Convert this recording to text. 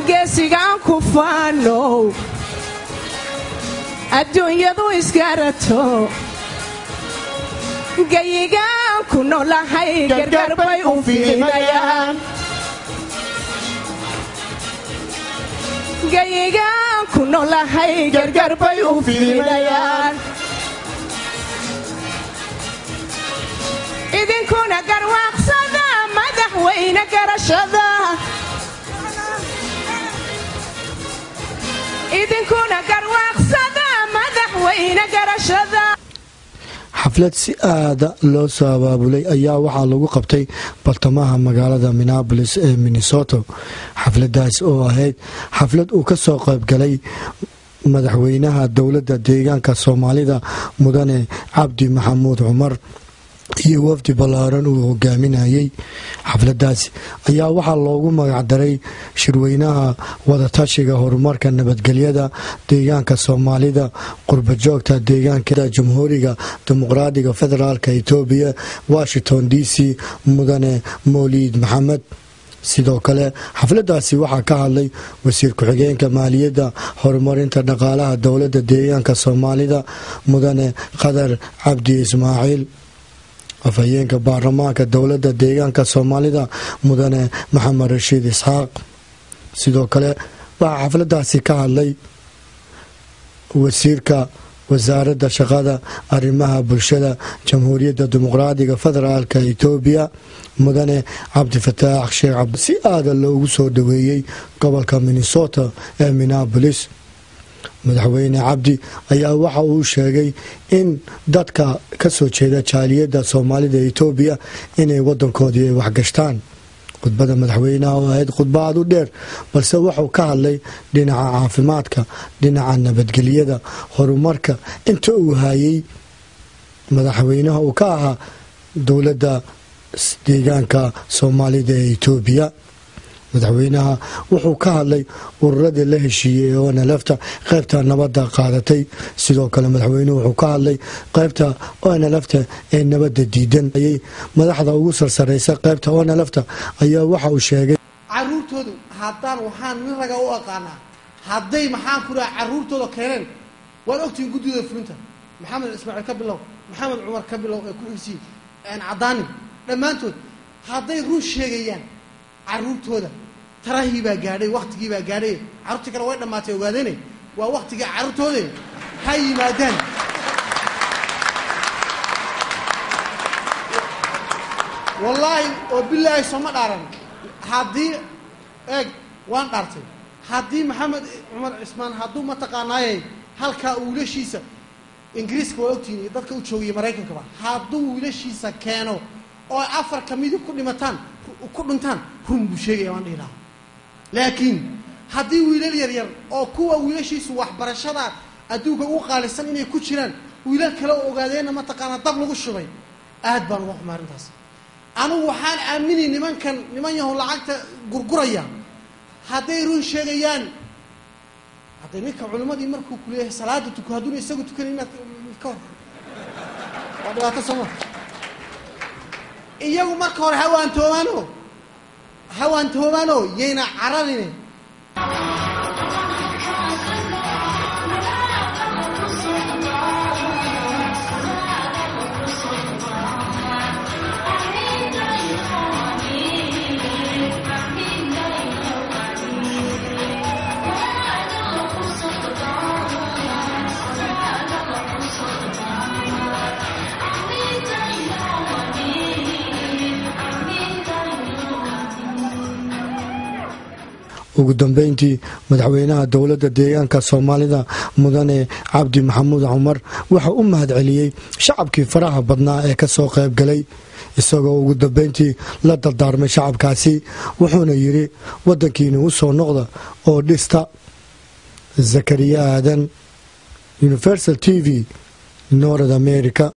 Geesigaan ku faano, adduunyadu isgarato. Gayigaan ku noolahay gargaar bay u fidinayaan. Gayigaan ku noolahay gargaar bay u fidinayaan. Idinkuna garwaaqsada, madaxweyne garashada. Idinkuna garwaaqsada, madaxweyne garashada. Xaflad si aada loo soo abaabulay ayaa waxaa lagu qabtay bartamaha magaalada Minneapolis ee Minnesota. Xafladaas oo ahayd xaflad uu ka soo qaybgalay madaxweynaha dowladda deegaanka Soomaalida, Mudane Cabdi Maxamuud Cumar, iyo wafdi ballaaran uu hogaaminayay. Xafladaasi ayaa waxaa loogu magacdaray shirweynaha wadatashiga horumarka nabadgelyada deegaanka Soomaalida, qurbajoogta deegaanka Jamhuuriga Dimuqraadiga Federaalka Etoobiya, Washington DC, Mudane Mowliid Maxamed. Sidoo kale xafladaasi waxaa ka hadlay wasiir ku-xigeenka maaliyadda, horumarinta dhaqaalaha dowladda deegaanka Soomaalida, Mudane Khadar Cabdi Ismaaciil, afhayeenka baarlamaanka dowladda deegaanka Soomaalida, Mudane Maxamed Rashiid Isxaaq. Sidoo kale waxaa xafladaasi ka hadlay wasiirka wasaaradda shaqada, arrimaha bulshada, Jamhuuriyadda Dimuqraadiga Federaalka Etoobiya, Mudane Cabdifataax Sheekh Cabdi. Si aada loogu soo dhaweeyey gobolka Minnesota ee Minneapolis, madaxweyne Cabdi ayaa waxa uu sheegay in dadka ka soo jeeda jaaliyadda Soomaalida Etoobiya inay wadankoodii ay waxgashtaan. Khudbada madaxweynaha oo ahayd khudba aad u dheer, balse wuxuu ka hadlay dhinaca caafimaadka, dhinaca nabadgelyada, horumarka inta uu hayay madaxweynaha uu ka ahaa dowladda deegaanka Soomaalida ee Etoobiya. Madaxweynaha wuxuu ka hadlay ururadii la heshiiyey ee ONLF-ta, qaybta nabadda qaadatay. Sidoo kale madaxweynuhu wuxuu ka hadlay qaybta ONLF-ta ee nabadda diidan. Madaxda ugu sarsareysa qaybta ONLF-ta ayaa waxa uu sheegay Caruurtoodu haddaan waxaan nin raga u aqaanaa hadday, maxaan ku dhaha, caruurtooda keeneen. Waad ogtihiin guddida fulinta, Maxamed Ismaaciil ka bilow, Maxamed Cumar ka bilow, ee ku xigsiin Caddaani, dhammaantood hadday run sheegayaan, caruurtooda tarahii baa gaadhay, waktigii baa gaadhay. Carruurtii kale way dhammaatay, ogaadeen waa waktigii carruurtoode ha yimaadaan. Wallaahi oo bilaahi, sooma dhaaran? Haddii eeg, waan dhaartay. Haddii Maxamed Cumar Cismaan hadduu mataqaanaaye halkaa wiilashiisa Ingiriiska, waa ogtihiin dadka u joogaya Maraykankaba, hadduu wiilashiisa keeno oo afar kamidi ku dhimataan, ku dhintaan, run buu sheegaya waan dhihi lahaa. Laakiin haddii wiilal yar yar oo kuwa wiilashiisu waxbarashada adduunka ugu qaalisan inay ku jiraan, wiilal kale oo ogaadeenna mataqaanaa dab lagu shubay, aad baan uga xumay arrintaas. Anigu waxaan aaminay nimankan, niman yahow lacagta gurguraya, hadday run sheegayaan, hadday ninka culimmadii markuu kuleeyahay salaada tuko, hadduuna isagu tukanay inaad ka hor, waa dhibaato sooma? Iyagu marka hore hawaantoobaano, hawaantoobaano, yayna cararine. Ugu dambeyntii madaxweynaha dowladda deegaanka Soomaalida, Mudane Cabdi Maxamuud Cumar, wuxuu u mahad celiyey shacabkii faraha badnaa ee kasoo qayb galay, isagoo ugu dambeyntii la dardaarmay shacabkaasi, wuxuuna yidhi: "Wadankiina u soo noqda oo dhista." Zakariya Aadan, Universal TV, North America.